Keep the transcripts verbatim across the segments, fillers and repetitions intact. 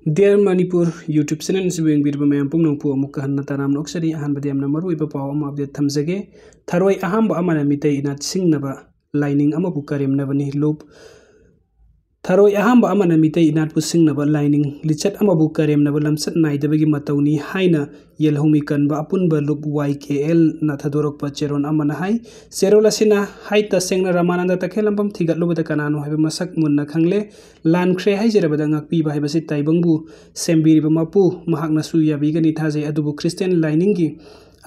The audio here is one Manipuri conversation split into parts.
Dear Manipur YouTube channel ꯑꯁꯤꯕꯨ ꯌꯦꯡꯕꯤꯔꯤꯕ ꯃꯌꯥꯝ ꯄꯨꯝꯅꯃꯛꯄꯨ ꯑꯃꯨꯛꯀ ꯍꯟꯅ ꯇꯔꯥꯝꯅ ꯑꯣꯛꯆꯔꯤ꯫ ꯑꯍꯥꯟꯕꯗ ꯌꯥꯝꯅ ꯃꯔꯨꯑꯣꯏꯕ ꯄꯥꯎ ꯑꯃ update ꯊꯝꯖꯒꯦ꯫ ꯊꯔꯣꯏ ꯑꯍꯥꯝꯕ ꯑꯃꯅ ꯃꯤꯇꯩ ꯏꯅꯥꯠ ꯁꯤꯡꯅꯕ ꯂꯥꯏꯅꯤꯡ ꯑꯃꯕꯨ ꯀꯔꯦꯝꯅꯕꯅꯤ꯫ ꯂꯨꯞ, ꯊꯔꯣꯏ ꯑꯍꯥꯝꯕ ꯑꯃꯅ ꯃꯤꯇꯩ ꯏꯅꯥꯠꯄꯨ ꯁꯤꯡꯅꯕ ꯂꯥꯏꯅꯤꯡ ꯂꯤꯆꯠ ꯑꯃꯕꯨ ꯀꯔꯦꯝꯅꯕ ꯂꯝꯆꯠ ꯅꯥꯏꯗꯕꯒꯤ ꯃꯇꯧꯅꯤ ꯍꯥꯏꯅ ꯌꯦꯜꯍꯧꯃꯤ ꯀꯟꯕ ꯑꯄꯨꯟꯕ ꯂꯨꯞ ꯋꯥꯏ ꯀꯦ ꯑꯦꯜꯅ ꯊꯥꯗꯣꯔꯛꯄ ꯆꯦꯔꯣꯜ ꯑꯃꯅ ꯍꯥꯏ꯫ ꯆꯦꯔꯣꯜ ꯑꯁꯤꯅ ꯍꯥꯏ, ꯇꯁꯦꯡꯅ ꯔꯃꯥꯅꯟꯗ ꯇꯈꯦꯜꯂꯝꯕꯝ ꯊꯤꯒꯠꯂꯨꯕꯗ ꯀꯅꯥꯅꯣ ꯍꯥꯏꯕ ꯃꯁꯛ ꯃꯨꯟꯅ ꯈꯪꯂꯦ꯫ ꯂꯥꯟꯈ꯭ꯔꯦ ꯍꯥꯏꯖꯔꯕꯗ ꯉꯥꯛꯄꯤꯕ ꯍꯥꯏꯕꯁꯤ ꯇꯥꯏꯕꯪꯕꯨ ꯁꯦꯝꯕꯤꯔꯤꯕ ꯃꯄꯨ ꯃꯍꯥꯛꯅꯁꯨ ꯌꯥꯕꯤꯒꯅꯤ ꯊꯥꯖꯩ꯫ ꯑꯗꯨꯕꯨ ꯈ꯭ꯔꯤꯁꯇꯤꯌꯥꯟ ꯂꯥꯏꯅꯤꯡꯒꯤ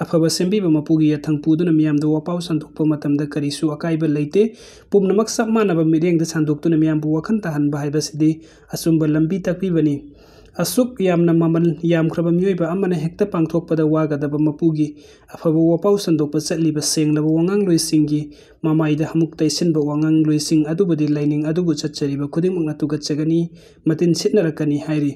ꯑꯐꯕ ꯁꯦꯝꯕꯤꯕ ꯃꯄꯨꯒꯤ ꯌꯥꯊꯪ ꯄꯨꯗꯨꯅ ꯃꯤꯌꯥꯝꯗ ꯋꯥꯄꯥꯎ ꯁꯟꯗꯣꯛꯄ ꯃꯇꯝꯗ ꯀꯔꯤꯁꯨ ꯑꯀꯥꯏꯕ ꯂꯩꯇꯦ꯫ ꯄꯨꯝꯅꯃꯛ ꯆꯞ ꯃꯥꯟꯅꯕ ꯃꯤꯠꯌꯦꯡꯗ ꯁꯟꯗꯣꯛꯇꯨꯅ ꯃꯤꯌꯥꯝꯕꯨ ꯋꯥꯈꯜ ꯇꯥꯍꯟꯕ ꯍꯥꯏꯕꯁꯤꯗꯤ ꯑꯆꯨꯝꯕ ꯂꯝꯕꯤ ꯇꯥꯛꯄꯤꯕꯅꯤ꯫ ꯑꯁꯨꯛ ꯌꯥꯝꯅ ꯃꯃꯜ ꯌꯥꯝꯈ꯭ꯔꯕ ꯃꯤꯑꯣꯏꯕ ꯑꯃꯅ ꯍꯦꯛꯇ ꯄꯥꯡꯊꯣꯛꯄꯗ ꯋꯥꯒꯗꯕ ꯃꯄꯨꯒꯤ ꯑꯐꯕ ꯋꯥꯄꯥꯎ ꯁꯟꯗꯣꯛꯄ ꯆꯠꯂꯤꯕ ꯁꯦꯡꯂꯕ ꯋꯥꯉꯥꯡꯂꯣꯏꯁꯤꯡꯒꯤ ꯃꯃꯥꯏꯗ ꯑꯃꯨꯛ ꯇꯩꯁꯤꯟꯕ ꯋꯥꯉꯥꯡꯂꯣꯏꯁꯤꯡ ꯑꯗꯨꯕꯨꯗꯤ ꯂꯥꯏꯅꯤꯡ ꯑꯗꯨꯕꯨ ꯆꯠꯆꯔꯤꯕ ꯈꯨꯗꯤꯡꯃꯛꯅ ꯇꯨꯀꯠꯆꯒꯅꯤ, ꯃꯇꯤꯟ ꯁꯤꯠꯅꯔꯛꯀꯅꯤ ꯍꯥꯏꯔꯤ꯫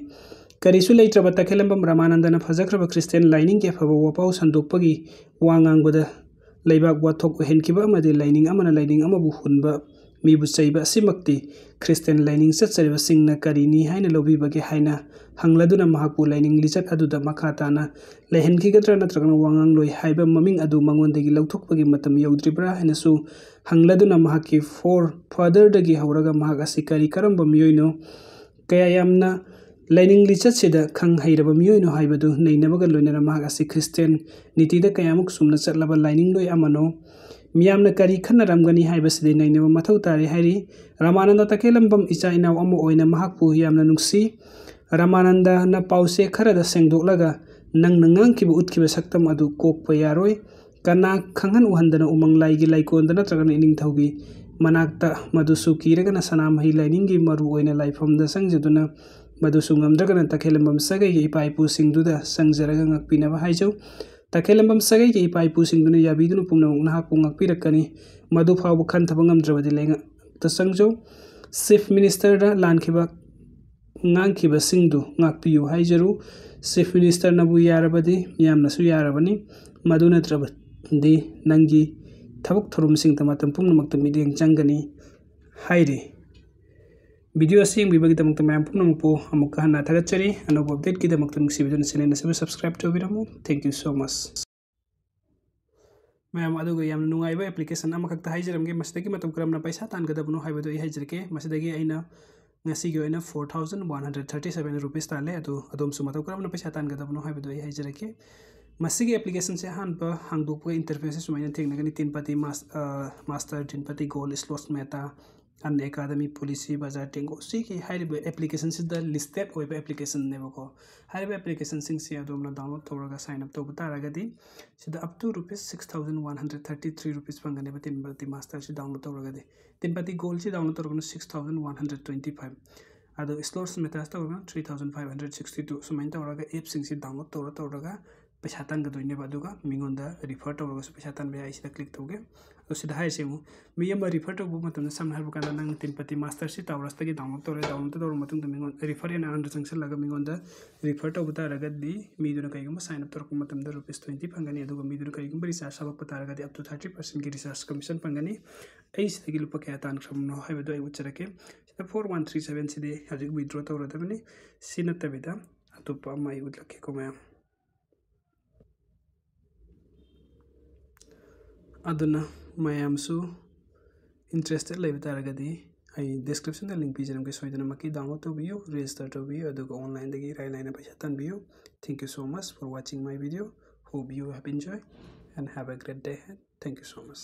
ꯀꯔꯤꯁꯨ ꯂꯩꯇ꯭ꯔꯕ ꯇꯈꯦꯜꯂꯝꯕꯝ ꯔꯃꯥꯅꯟꯗꯅ ꯐꯖꯈ꯭ꯔꯕ ꯈ꯭ꯔꯤꯁꯇꯤꯌꯥꯟ ꯂꯥꯏꯅꯤꯡꯒꯤ ꯑꯐꯕ ꯋꯥꯄꯥꯎ ꯁꯟꯗꯣꯛꯄꯒꯤ ꯋꯥ ꯉꯥꯡꯕꯗ ꯂꯩꯕꯥꯛ ꯋꯥꯊꯣꯛ ꯑꯣꯏꯍꯟꯈꯤꯕ ꯑꯃꯗꯤ ꯂꯥꯏꯅꯤꯡ ꯑꯃꯅ ꯂꯥꯏꯅꯤꯡ ꯑꯃꯕꯨ ꯍꯨꯟꯕ, ꯃꯤꯕꯨ ꯆꯩꯕ ꯑꯁꯤꯃꯛꯇꯤ ꯈ꯭ꯔꯤꯁꯇꯤꯌꯥꯟ ꯂꯥꯏꯅꯤꯡ ꯆꯠꯆꯔꯤꯕꯁꯤꯡꯅ ꯀꯔꯤꯅꯤ ꯍꯥꯏꯅ ꯂꯧꯕꯤꯕꯒꯦ ꯍꯥꯏꯅ ꯍꯪꯂꯗꯨꯅ ꯃꯍꯥꯛꯄꯨ ꯂꯥꯏꯅꯤꯡ ꯂꯤꯆꯠ ꯑꯗꯨꯗ ꯃꯈꯥ ꯇꯥꯅ ꯂꯩꯍꯟꯈꯤꯒꯗ꯭ꯔꯥ ꯅꯠꯇ꯭ꯔꯒꯅ ꯋꯥꯉꯥꯡꯂꯣꯏ ꯍꯥꯏꯕ ꯃꯃꯤꯡ ꯑꯗꯨ ꯃꯉꯣꯟꯗꯒꯤ ꯂꯧꯊꯣꯛꯄꯒꯤ ꯃꯇꯝ ꯌꯧꯗ꯭ꯔꯤꯕ꯭ꯔꯥ ꯍꯥꯏꯅꯁꯨ ꯍꯪꯂꯗꯨꯅ ꯃꯍꯥꯛꯀꯤ forefatherꯗꯒꯤ ꯍꯧꯔꯒ ꯃꯍꯥꯛ ꯑꯁꯤ ꯀꯔꯤ ꯀꯔꯝꯕ ꯃꯤꯑꯣꯏꯅꯣ, ꯀꯌꯥ ꯌꯥꯝꯅ ꯂꯥꯏꯅꯤꯡ ꯂꯤꯆꯠꯁꯤꯗ ꯈꯪ ꯍꯩꯔꯕ ꯃꯤꯑꯣꯏꯅꯣ ꯍꯥꯏꯕꯗꯨ ꯅꯩꯅꯕꯒ ꯂꯣꯏꯅꯅ ꯃꯍꯥꯛ ꯑꯁꯤ ꯈ꯭ꯔꯤꯁꯇꯤꯌꯥꯟ ꯅꯤꯇꯤꯗ ꯀꯌꯥꯃꯨꯛ ꯆꯨꯝꯅ ꯆꯠꯂꯕ ꯂꯥꯏꯅꯤꯡꯂꯣꯏ ꯑꯃꯅꯣ, ꯃꯤꯌꯥꯝꯅ ꯀꯔꯤ ꯈꯟꯅꯔꯝꯒꯅꯤ ꯍꯥꯏꯕꯁꯤꯗꯤ ꯅꯩꯅꯕ ꯃꯊꯧ ꯇꯥꯔꯦ ꯍꯥꯏꯔꯤ꯫ ꯔꯃꯥꯅꯟꯗ ꯇꯈꯦꯜꯂꯝꯕꯝ ꯏꯆꯥ ꯏꯅꯥꯎ ꯑꯃ ꯑꯣꯏꯅ ꯃꯍꯥꯛꯄꯨ ꯌꯥꯝꯅ ꯅꯨꯡꯁꯤ꯫ ꯔꯃꯥꯅꯟꯗꯅ ꯄꯥꯎꯆꯦ ꯈꯔꯗ ꯁꯦꯡꯗꯣꯛꯂꯒ ꯅꯪꯅ ꯉꯥꯡꯈꯤꯕ ꯎꯠꯈꯤꯕ ꯁꯛꯇꯝ ꯑꯗꯨ ꯀꯣꯛꯄ ꯌꯥꯔꯣꯏ꯫ ꯀꯅꯥ ꯈꯪꯍꯟ ꯎꯍꯟꯗꯅ ꯎꯃꯪ ꯂꯥꯏꯒꯤ ꯂꯥꯏꯀꯣꯟꯗ ꯅꯠꯇ꯭ꯔꯒꯅ ꯏꯅꯤꯡꯊꯧꯒꯤ ꯃꯅꯥꯛꯇ, ꯃꯗꯨꯁꯨ ꯀꯤꯔꯒꯅ ꯁꯅꯥꯃꯍꯤ ꯂꯥꯏꯅꯤꯡꯒꯤ ꯃꯔꯨ ꯑꯣꯏꯅ ꯂꯥꯏꯐꯝꯗ ꯆꯪꯖꯗꯨꯅ, ꯃꯗꯨꯁꯨ ꯉꯝꯗ꯭ꯔꯒꯅ ꯇꯈꯦꯜꯂꯝꯕꯝ ꯁꯥꯒꯩꯒꯤ ꯏꯄꯥ ꯏꯄꯨꯁꯤꯡꯗꯨꯗ ꯆꯪꯖꯔꯒ ꯉꯥꯛꯄꯤꯅꯕ ꯍꯥꯏꯖꯧ꯫ ꯇꯈꯦꯜꯂꯝꯕꯝ ꯁꯥꯒꯩꯒꯤ ꯏꯄꯥ ꯏꯄꯨꯁꯤꯡꯗꯨꯅ ꯌꯥꯕꯤꯗꯨꯅ ꯄꯨꯝꯅꯃꯛ ꯅꯍꯥꯛꯄꯨ ꯉꯥꯛꯄꯤꯔꯛꯀꯅꯤ꯫ ꯃꯗꯨ ꯐꯥꯎꯕ ꯈꯟꯊꯕ ꯉꯝꯗ꯭ꯔꯕꯗꯤ ꯂꯩꯉꯥꯛꯇ ꯆꯪꯖꯧ꯫ ꯆꯤꯐ ꯃꯤꯅꯤꯁꯇꯔꯗ ꯂꯥꯟꯈꯤꯕ ꯉꯥꯡꯈꯤꯕꯁꯤꯡꯗꯨ ꯉꯥꯛꯄꯤꯌꯨ ꯍꯥꯏꯖꯔꯨ꯫ ꯆꯤꯐ ꯃꯤꯅꯤꯁꯇꯔꯅꯕꯨ ꯌꯥꯔꯕꯗꯤ ꯃꯤꯌꯥꯝꯅꯁꯨ ꯌꯥꯔꯕꯅꯤ꯫ ꯃꯗꯨ ꯅꯠꯇ꯭ꯔꯕꯗꯤ ꯅꯪꯒꯤ ꯊꯕꯛ ꯊꯧꯔꯝꯁꯤꯡꯗ ꯃꯇꯝ ꯄꯨꯝꯅꯃꯛꯇ ꯃꯤꯠꯌꯦꯡ ꯆꯪꯒꯅꯤ ꯍꯥꯏꯔꯤ꯫ ꯚꯤꯗꯤꯑꯣ ꯑꯁꯤ ꯌꯦꯡꯕꯤꯕꯒꯤꯗꯃꯛꯇ ꯃꯌꯥꯝ ꯄꯨꯝꯅꯃꯛꯄꯨ ꯑꯃꯨꯛꯀ ꯍꯟꯅ ꯊꯥꯒꯠꯆꯔꯤ꯫ ꯑꯅꯧꯕ ꯑꯞꯗꯦꯠꯀꯤꯗꯃꯛꯇ ꯅꯨꯡꯁꯤꯕꯤꯗꯨꯅ ꯆꯦꯅꯦꯜ ꯑꯁꯤꯕꯨ subscribe ꯇꯧꯕꯤꯔꯝꯃꯨ꯫ Thank you so much꯫ ꯃꯌꯥꯝ, ꯑꯗꯨꯒ ꯌꯥꯝꯅ ꯅꯨꯡꯉꯥꯏꯕ ꯑꯦꯄ꯭ꯂꯤꯀꯦꯁꯟ ꯑꯃꯈꯛꯇ ꯍꯥꯏꯖꯔꯝꯒꯦ꯫ ꯃꯁꯤꯗꯒꯤ ꯃꯇꯧ ꯀꯔꯝꯅ ꯄꯩꯁꯥ ꯇꯥꯟꯒꯗꯕꯅꯣ ꯍꯥꯏꯕꯗꯨ ꯑꯩ ꯍꯥꯏꯖꯔꯛꯀꯦ꯫ ꯃꯁꯤꯗꯒꯤ ꯑꯩꯅ ꯉꯁꯤꯒꯤ ꯑꯣꯏꯅ four thousand one hundred thirty seven rupees ꯇꯥꯜꯂꯦ꯫ ꯑꯗꯨ ꯑꯗꯣꯝꯁꯨ ꯃꯇꯧ ꯀꯔꯝꯅ ꯄꯩꯁꯥ ꯇꯥꯟꯒꯗꯕꯅꯣ ꯍꯥꯏꯕꯗꯨ ꯑꯩ ꯍꯥꯏꯖꯔꯛꯀꯦ꯫ ꯃꯁꯤꯒꯤ ꯑꯦꯄ꯭ꯂꯤꯀꯦꯁꯟꯁꯦ ꯑꯍꯥꯟꯕ ꯍꯥꯡꯗꯣꯛꯄꯒ ꯏꯟꯇꯔꯐꯦꯁꯁꯦ ꯁꯨꯃꯥꯏꯅ ꯊꯦꯡꯅꯒꯅꯤ: ꯇꯤꯟꯄꯇꯤ ꯃꯥꯁ-, ꯑ, ꯃꯥꯁꯇꯔ, ꯇꯤꯟꯄꯇꯤ ꯒꯣꯜꯗ, ꯁ꯭ꯂꯣꯠꯁ ꯃꯦꯇꯥ, ꯑꯟ ꯑꯦꯀꯥꯗꯃꯤ, ꯄꯣꯂꯤꯁꯤ ꯕꯖꯥꯔ, ꯇꯦꯡꯒꯣ꯫ ꯁꯤꯒꯤ ꯍꯥꯏꯔꯤꯕ ꯑꯦꯄ꯭ꯂꯤꯀꯦꯁꯟꯁꯤꯗ ꯂꯤꯁꯇꯦꯠ ꯑꯣꯏꯕ ꯑꯦꯄ꯭ꯂꯤꯀꯦꯁꯟꯅꯦꯕꯀꯣ꯫ ꯍꯥꯏꯔꯤꯕ ꯑꯦꯄ꯭ꯂꯤꯀꯦꯁꯟꯁꯤꯡꯁꯤ ꯑꯗꯣꯝꯅ ꯗꯥꯎꯟꯂꯣꯗ ꯇꯧꯔꯒ ꯁꯥꯏꯟ ꯑꯞ ꯇꯧꯕ ꯇꯥꯔꯒꯗꯤ, ꯁꯤꯗ up to rupees six thousand one hundred thirty three rupees ꯐꯪꯒꯅꯦꯕ ꯇꯤꯟꯄꯇꯤ ꯃꯥꯁꯇꯔꯁꯤ ꯗꯥꯎꯟꯂꯣꯗ ꯇꯧꯔꯒꯗꯤ꯫ ꯇꯤꯟꯄꯇꯤ ꯒꯣꯜꯁꯤ ꯗꯥꯎꯟꯂꯣꯗ ꯇꯧꯔꯒꯅ six thousand one hundred twenty five, ꯑꯗꯣ ꯁ꯭ꯂꯣꯠꯁ ꯃꯦꯇꯥꯁ ꯇꯧꯔꯒꯅ three thousand five hundred sixty two꯫ ꯁꯨꯃꯥꯏꯅ ꯇꯧꯔꯒ ꯑꯦꯞꯁꯤꯡꯁꯤ ꯗꯥꯎꯟꯂꯣꯗ ꯇꯧꯔ ꯇꯧꯔꯒ ꯄꯩꯁꯥ ꯇꯥꯟꯒꯗꯣꯏꯅꯦꯕ꯫ ꯑꯗꯨꯒ ꯃꯤꯉꯣꯟꯗ ꯔꯤꯐꯔ ꯇꯧꯔꯒꯁꯨ ꯄꯩꯁꯥ ꯇꯥꯟꯕ ꯌꯥꯏ꯫ ꯁꯤꯗ ꯀ꯭ꯂꯤꯛ ꯇꯧꯒꯦ꯫ ꯑꯗꯣ ꯁꯤꯗ ꯍꯥꯏꯔꯤꯁꯦ ꯌꯦꯡꯉꯨ, ꯃꯤ ꯑꯃ ꯔꯤꯐꯔ ꯇꯧꯕ ꯃꯇꯝꯗ, ꯁꯝꯅ ꯍꯥꯏꯔꯕ ꯀꯥꯟꯗ, ꯅꯪ ꯇꯤꯟꯄꯇꯤ ꯃꯥꯁꯇꯔꯁꯤ ꯇꯥꯎꯔꯁꯇꯒꯤ ꯗꯥꯎꯟꯂꯣꯗ ꯇꯧꯔꯦ꯫ ꯗꯥꯎꯟꯂꯣꯗ ꯇꯧꯔꯕ ꯃꯇꯨꯡꯗ ꯃꯤꯉꯣꯟꯗ ꯔꯤꯐꯔ ꯑꯦꯟ ꯑꯥꯔꯗ ꯆꯪꯁꯤꯜꯂꯒ ꯃꯤꯉꯣꯟꯗ ꯔꯤꯐꯔ ꯇꯧꯕ ꯇꯥꯔꯒꯗꯤ, ꯃꯤꯗꯨꯅ ꯀꯩꯒꯨꯝꯕ ꯁꯥꯏꯟ ꯑꯞ ꯇꯧꯔꯛꯄ ꯃꯇꯝꯗ rupees twenty ꯐꯪꯒꯅꯤ꯫ ꯑꯗꯨꯒ ꯃꯤꯗꯨꯅ ꯀꯩꯒꯨꯝꯕ ꯔꯤꯆꯥꯔꯖ ꯍꯥꯞꯄꯛꯄ ꯇꯥꯔꯒꯗꯤ, up to thirty percentꯀꯤ ꯔꯤꯆꯥꯔꯖ ꯀꯃꯤꯁꯟ ꯐꯪꯒꯅꯤ꯫ ꯑꯩ ꯁꯤꯗꯒꯤ ꯂꯨꯄꯥ ꯀꯌꯥ ꯇꯥꯟꯈ꯭ꯔꯕꯅꯣ ꯍꯥꯏꯕꯗꯨ ꯑꯩ ꯎꯠꯆꯔꯛꯀꯦ꯫ ꯁꯤꯗ four one three seven ꯁꯤꯗꯤ ꯍꯧꯖꯤꯛ ꯋꯤꯗ꯭ꯔꯣ ꯇꯧꯔꯗꯕꯅꯤ꯫ ꯁꯤ ꯅꯠꯇꯕꯤꯗ ꯑꯇꯣꯞꯄ ꯑꯃ ꯑꯩ ꯎꯠꯂꯛꯀꯦꯀꯣ ꯃꯌꯥꯝ꯫ ꯑꯗꯨꯅ ꯃꯌꯥꯝꯁꯨ ꯏꯟꯇꯔꯦꯁꯇꯦꯠ ꯂꯩꯕ ꯇꯥꯔꯒꯗꯤ, ꯑꯩ ꯗꯤꯁꯀ꯭ꯔꯤꯞꯁꯟꯗ ꯂꯤꯡꯛ ꯄꯤꯖꯔꯝꯒꯦ, ꯁꯣꯏꯗꯅꯃꯛꯀꯤ ꯗꯥꯎꯟꯂꯣꯗ ꯇꯧꯕꯤꯌꯨ, ꯔꯦꯖꯤꯁꯇꯔ ꯇꯧꯕꯤꯌꯨ, ꯑꯗꯨꯒ ꯑꯣꯟꯂꯥꯏꯟꯗꯒꯤ ꯏꯔꯥꯏ ꯂꯥꯏꯅ ꯄꯩꯁꯥ ꯇꯥꯟꯕꯤꯌꯨ꯫ Thank you so much for watching my video. Hope you have enjoyed and have a great day ahead. Thank you so much.